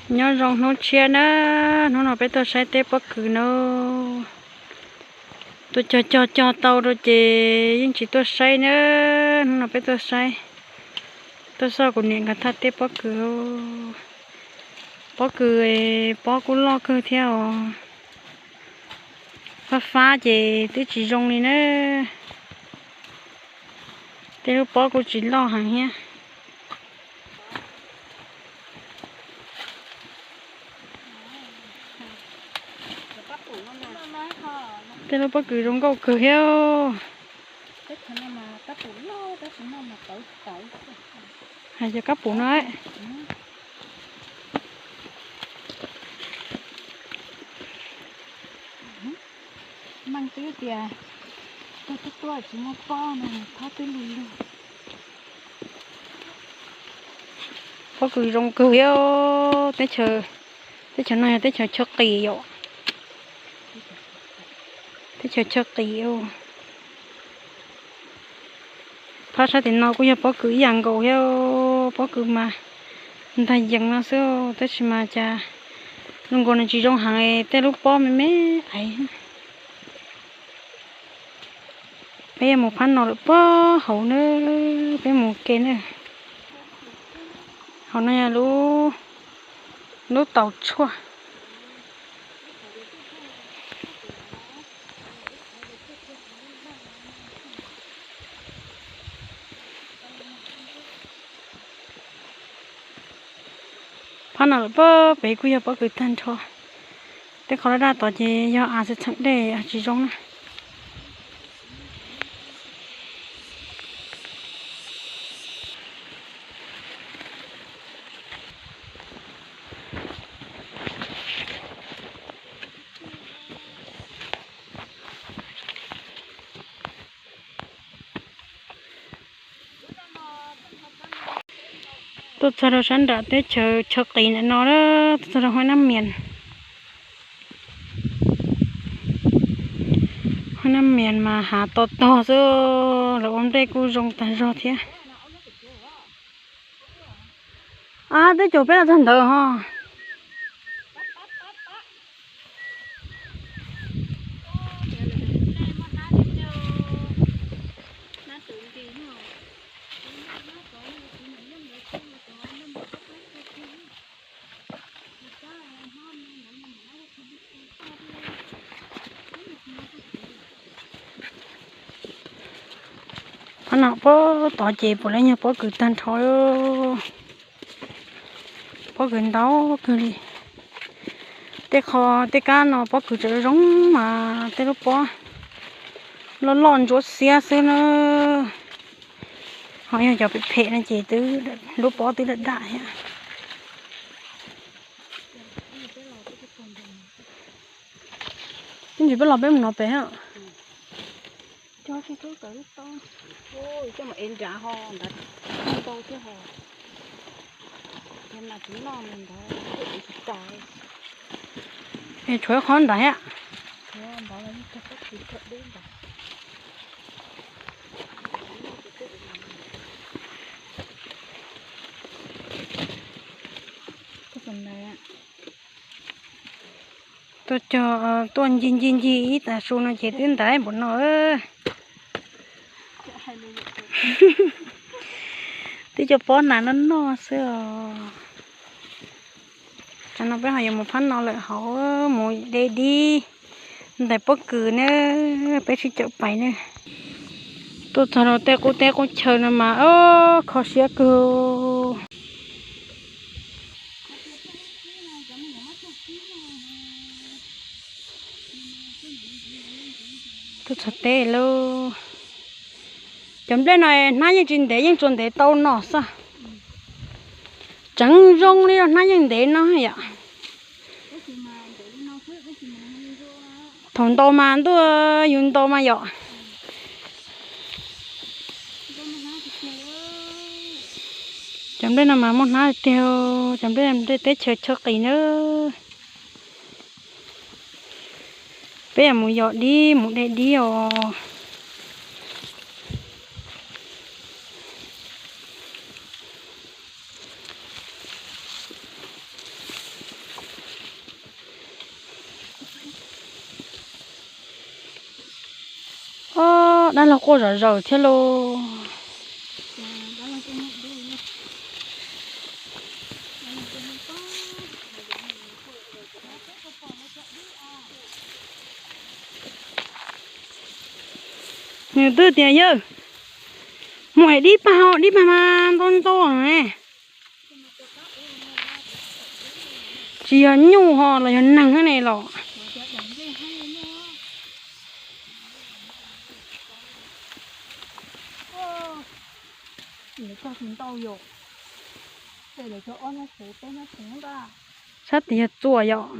Nyob zoo hnub tshiab na, hnub no peb tuaj saib teb pob kws no. Tuaj cog cog cog tau rau ces yeej tsis tuaj saib na. Hnub no peb tuaj saib, tuaj xauj kuv niam nkawd thaj teb pob kws. Pob kws, pob kuj loj kawg thiab os. Fab fab ces twb tsis zoo li na. Tej lub pob kuj tsis loj heev thiab. Tej lub pob kws zoo nkauj kawg thiab. Hais cov kab pum no. Meej twb tias tuaj tuaj tuaj tsis muaj pob no, pob twb lug lug. Pob kws zoo kawg thiab. Teb chaws, teb chaws no yog teb chaws chaw qis yom. Teb chaws chaw qis. Phab sab tim no kuj yog pob kws ib yam nkaus thiab. Pob kws mas ntag yees no xwb, tab sis mas cas zoo nkaus nws tsis zoo heev, tej lub pob me me aiv. Peb yuav mus phab no lawm puag hauv na, peb mus ke na. Hauv no yog lub taus tshuaj. Phab no lawm puag pem kuj yog pob kws tag nrho. Tej qhov daj daj tod ces yog av txheem dej tsis zoo na. Tuaj txog rau sab nram teb chaws chaw qis ntawm no, tuaj txog rau Huab Nab Mias. Huab Nab Mias mas hav to tog xwb, lawv ua nplej kuj zoo tag zog thiab. Ab, twb caum peb los txog ntawd ho. Phab no puag tod ces puav leej yog pob kws tag nrho. Pob kws ntau kawg li. Tej qho tej kab no pob kws tseem zoo mas tej lub pob loj loj ntsuab xiab xwb na. Ho yog cov phem phem no ces twb lub pob twb dam dam thiab. Ib ntsis peb los peb mus no pem. Es tshuav qhov ntawd thiab. Tuaj cog, tuaj ncig ncig ncig ib tag su no ces twb ntaiv npaum no. Twb cov pob nas noj noj xwb os. Tsam no peb ho yuav mus phab no lawm, hauv mus de dib ntais pob kws na, peb sib caum pais na. Tuaj txog rau tej qub teb qub chaw no mas kho siab kawg. Tuaj txog teb lauj. Cov nplej no hnab yeej tsis ntev, yeej tsuas ntev tau no xwb. Tseem zoo li los hnab yeej ntev no yom. Thaum ntaus mas ntuj, yus ntaus mas yom. Cov nplej no mas muaj hnab tiag, cov nplej, nplej teb chaws chaw qis na. Peb yuav mus yos dib mus de dib os. Dab laug quaj zom zaws thiab lauj. Nws twb tias yawg, muam dib pag, dib pag mas ntau ntau ne. Tsis yog nyuj ho los yog neeg ne los. Sab tid yog txuas yom.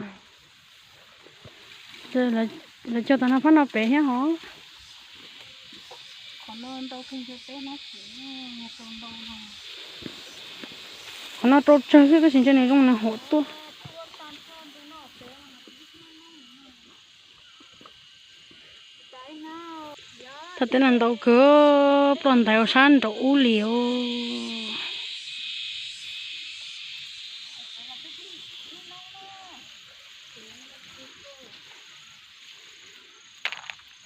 Lawv cog tau no phab no pem thiab hov. Qhov no rau tsawg xwb tab sis ntshe nws zoo nws huam tuaj. Thaj teb no ntau kawg, ploj ntais ua sab nraum ub li os.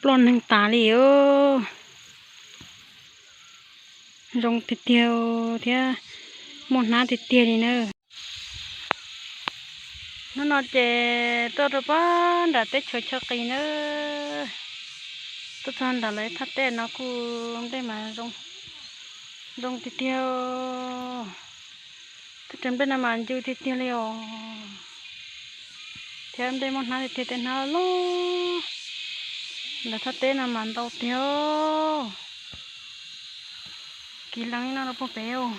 Ploj neeg tas li os. Zoo tiag tiag thiab muaj hnab tiag tiag li na. Hnub no ces tuaj rau pab nram teb chaws Chaw Qis na. Tuaj txog nram lawv thaj teb no kuj nplej mas zoo tiag tiag. Teb chaws nplej no mas ncw tiag tiag li os. Thiab nplej muaj hnab tiag tiag, tej hnab loj. Lawv thaj teb no mas ntau tiag. Kiv lees no rau puag pem.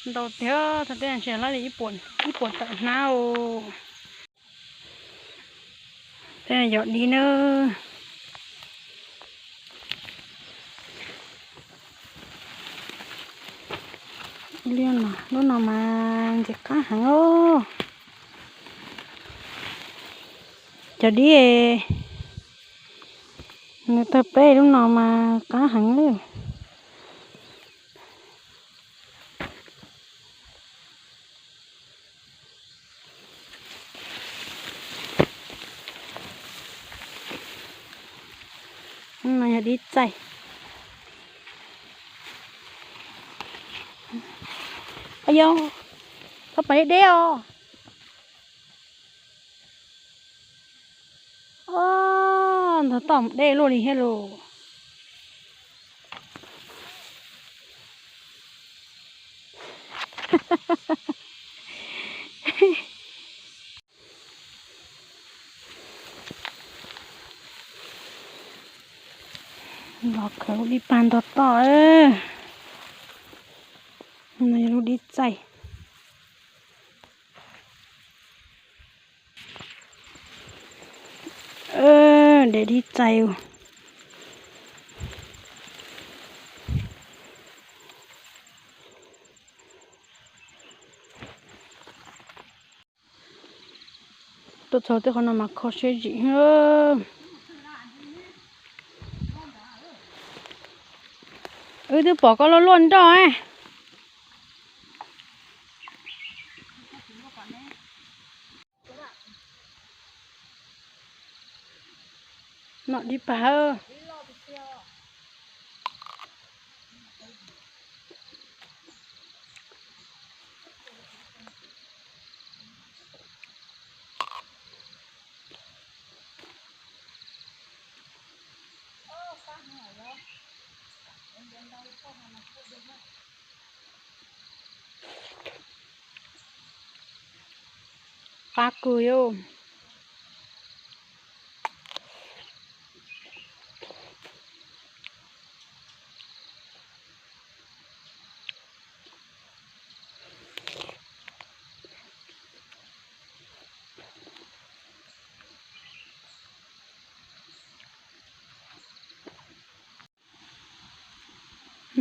Ntau tiag, thaj teb no ntshe lawv li ib puas tawm hnab os. Tej yog dib nawb. Lub no mas ntxim qab heev os. Cov dib nws tawg pleb lub no mas qab heev li. No yog dib txaij. Yog, txhob pais deb os. Ntog toj deb luaj li thiab lauj. Los khaws lub dib pag ntog toj. No yog lub dib txaij. Dev dib txaij. Tuaj txog tej qhov no mas kho siab zim. Wb twb pom koj luaj luaj nroj. Nom dib pag. Qab kawg yom.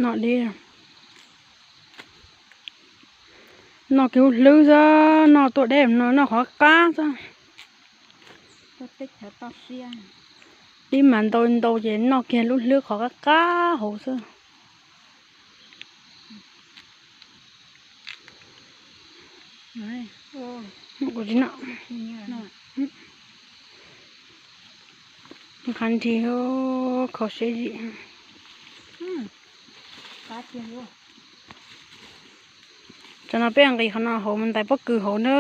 Nom dib, noj kiag lub hlwb xwb, noj tuaj deb no noj qhov qab xwb. Dib mas ntau ntau ces noj kiag lub hlwb qhov qab qab hauv xwb. Kuv tsis noj. Qab nrig, kho siab zim. Tsam no peb nqis qhov no hauv mus ntais pob kws hauv na.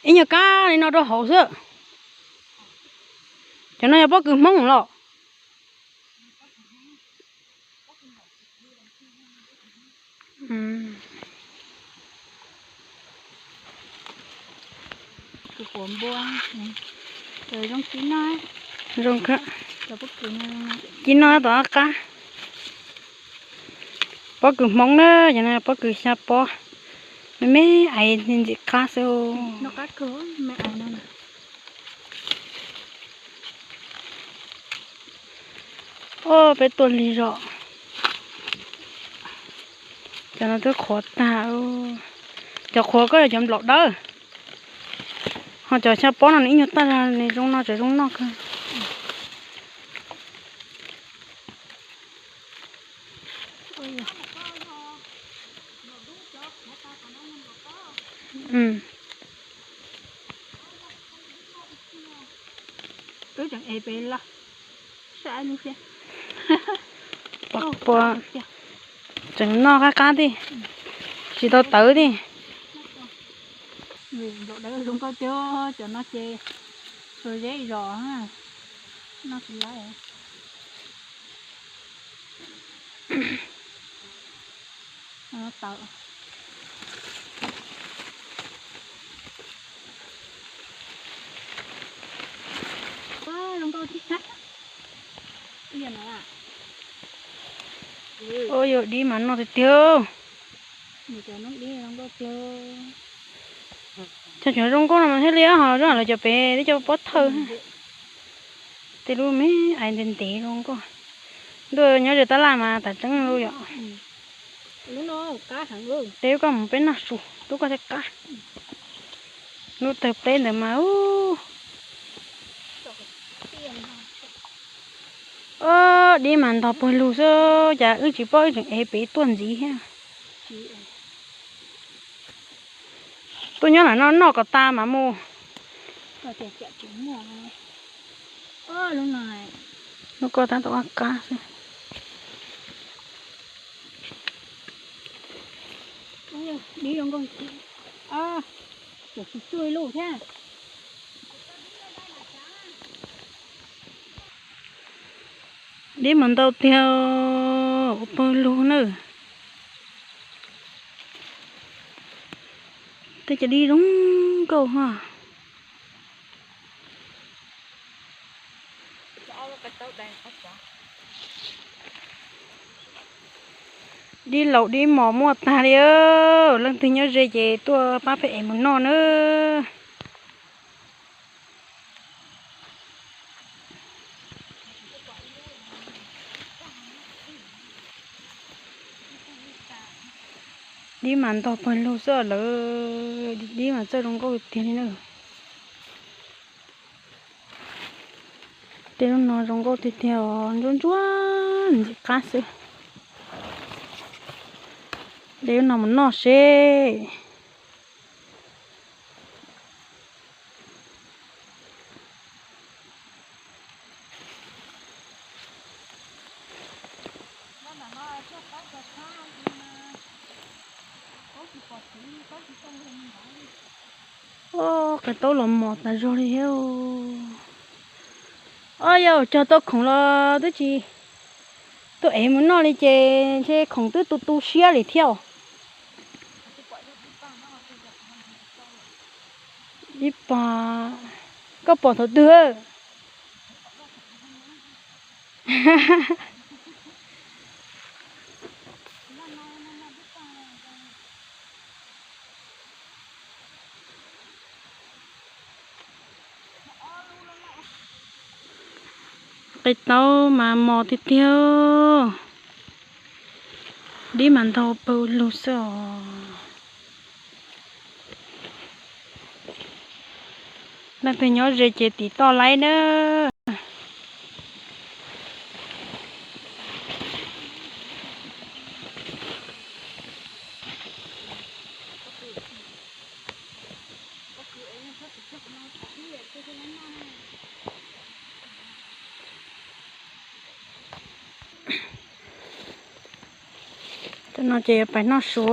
Ib nyuag kab li no rau hauv xwb. Cov no yog pob kws Hmoob los? Zoo, ci no tom qab. Pob kws Hmoob na, cov no pob kws xya pob. Me me ais ntxim qab xwb. Ob, peb tuaj lig zog. Cov no twb qhuav tag. Cov qhuav koj yog cov nplaum dawb, ho cov xya pob no nws ib nyuag tag, nws zoo no tseem zoo noj kawg. Pua, tseem noj qab qab thiab, tsis tau tawv thiab. Nplaum dawb zoo nkauj tiag, cov no ces tsuas zeb zos, noj tsis laib. Ua yog dib mas noj tiag tiag. Cov zoo nkauj no mas thiaj li ho zoo lawv cov pem tib co pob thawj. Tej lub me ais ntev ntev zoo nkauj. Ntuj, nyob ze tab laj mas tas tseeb lub yom. Tej lub koj mus peb noj su, lub koj thiaj qab. Lub tawg pleb ntawd mas, dib mas ntog pawg lug xwb, cas wb tsis paub wb tseem ev pem tuaj ntxiv thiab. Tuaj nyob lam no noj kom tas mas mus. Lub koj tab tom qab qab xwb. Dib zoo nkauj, tsuas tsuj ib lub thiab. Dib mas ntau tiag, ua pawg lug na. Tej cov dib zoo nkauj ha. Dib laus dib mos muaj tag li, leej twg nyob ze ces tuaj pab peb ev mus noj nawb. Dib mas ntog pawg lug xwb lawm, dib mas txawj zoo nkauj tiag li na. Tej lub no zoo nkauj tiag tiag os, ntsuab ntsuab ntxim qab xwb. De lub no mus noj seb. Ob, qe taub los mos tas zog li thiab. Ob, yog cog tau khoom los twb tsis tuaj ev mus noj li ces ntshe khoom twb tu tu siab li thiab. Ib pog, koj pom thaum twg? Qe taub mas mos tiag tiag, dib mas ntog pawg lug xwb os. Leej twg nyob ze ces tim toj laib nawb. No ces yuav pais noj su.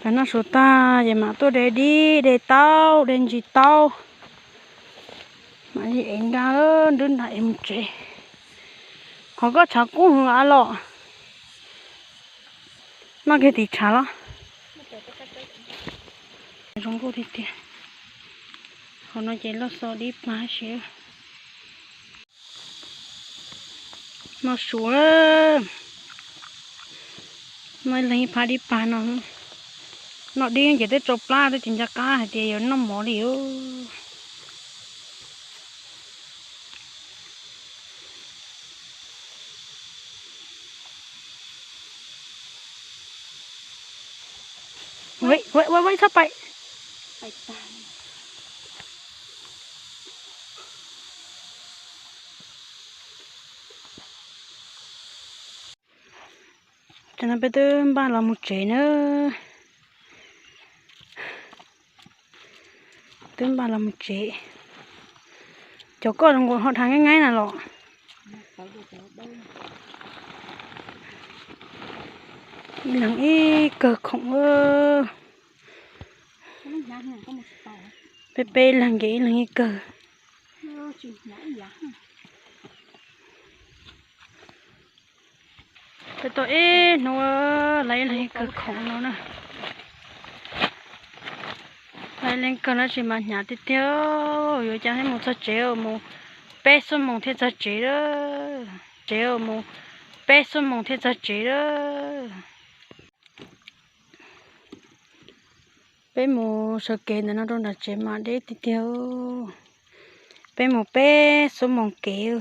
Pais noj su tag ces mam tuaj de dib de taub de ntsis taub. Mam li ev nra, nrub nra es mus tsev. Qhov koj tshav kub heev los. Noj kiag tim tshav los. Zoo nkauj tiag tiag. Qhov no ces loj xo dib pag si. Noj su, noj ib leeg ib phab dib pag no. Noj dib ces twb tsau plab twb tsis nco qab hais tias yuav noj mov li os. Ua ua ua txhob pais. Tam no peb twb npaj los mus tsev na. Twb npaj los mus tsev. Cov koj zoo nkaus ho dhas nqaij nqaij na los. Ib leeg ib kawg khoom. Peb peb leeg ces ib leeg ib kawg. Peb tuaj ib hnub lawv ib leeg ib kawg khoom no na. Lawv ib leeg kawg no tsis mas hnyav tiag tiag, yuav cas thiaj mus txog tsev, mus peb xuab moos thiaj txog tsev lawm. Tsev mus peb xuab moos thiaj txog tsev lawm. Peb mus sawv kev ntawm no rau nram tsev mas deb tiag tiag. Peb mus peb xuab moos kev.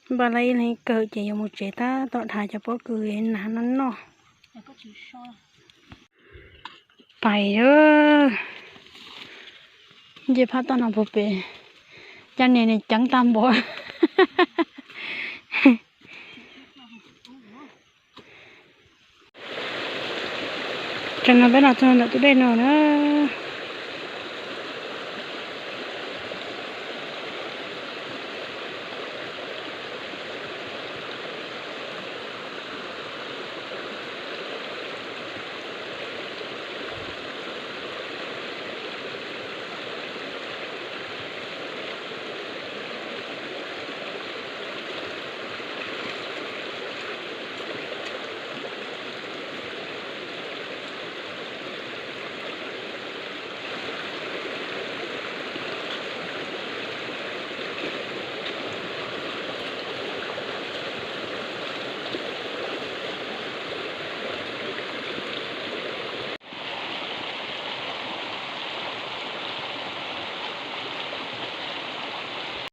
Npaj lawv ib leeg ib kawg ces yuav mus tsev tab tom dhas cov pob kws nas no noj. Pais, nce phab toj no puag pem, cas niam niam ceev tag npaum. Tam no peb los txog ntawm tus dej no na.